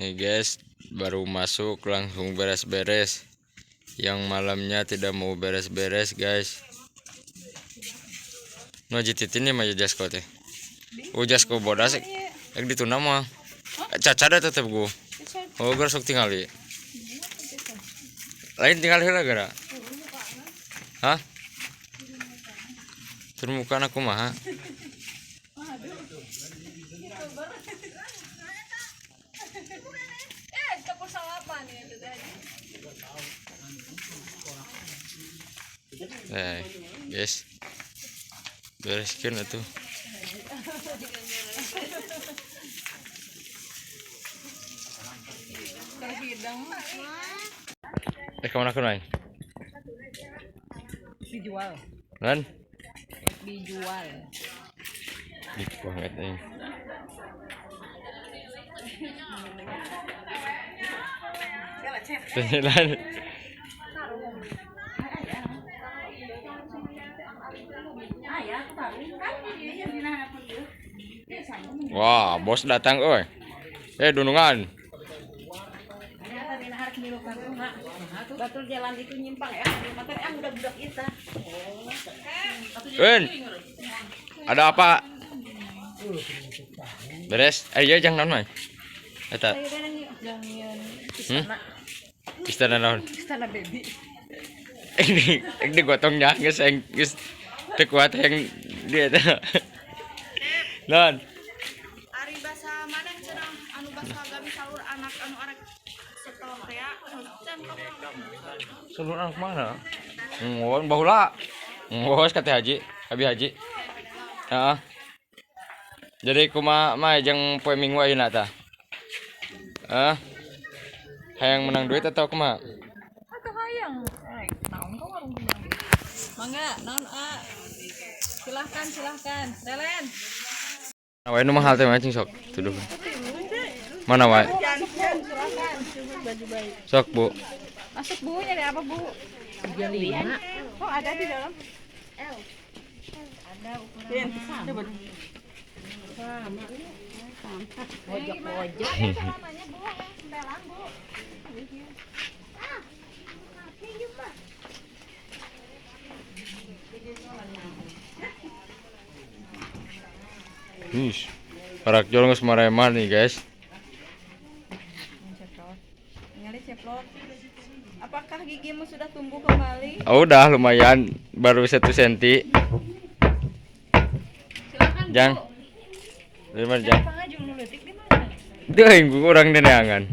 Nih guys, baru masuk langsung beres-beres. Yang malamnya tidak mau beres-beres guys. Nu Haji Titin nih mah Jasko teh. Oh Jasko bodas ek ditunda mah. Cacada tetep gua. Oh geus sok tingali. Lain tinggal heula gara. Hah? Termuka aku mah. Guys, bereskan atuh. Kemana aku naik? Dijual. Lan? Dijual. Ih, banget nih. Lan. Wah, bos datang, oi. Dunungan. Batul jalan itu nyimpang ya. Motor yang budak-budak kita. Win. Ada apa? Beres. Iya jangan naon, Mai. Eta. Istana naon? Istana baby. Ini gotongnya geus geus teu kuat yang dia teh. Naon? Ari basa mana cenah anu basa gabi salur anak anu arek setelah teh ya. Salur anak mana? Ngon baheula. Ngos ka Teh Haji, Abi Haji. Heeh. Jadi kumaha mah jeung poe Minggu ayeuna tah? Hah? Hayang menang duit atau kumaha? Atau hayang. Naon kok warung kumaha? Mangga, naon a? Silahkan, silahkan. Lelen. Nah, wae nu mahal teh mah cing sok. Tuduh. Mana wae? Silahkan. Sok, Bu. Masuk Bu, nyari apa Bu? 35. Oh, ada di dalam. Ada ukuran sama. Pojok-pojok. Celananya Bu, sempelan Bu. Ih, parak jol geus mareman nih, guys. Ningali ceplok. Apakah gigimu sudah tumbuh kembali? Oh, udah lumayan, baru 1 senti. Silakan Jang. Bu. Dari mana, Jang? Pangajung nu leutik di mana? Teuing ku urang deneangan.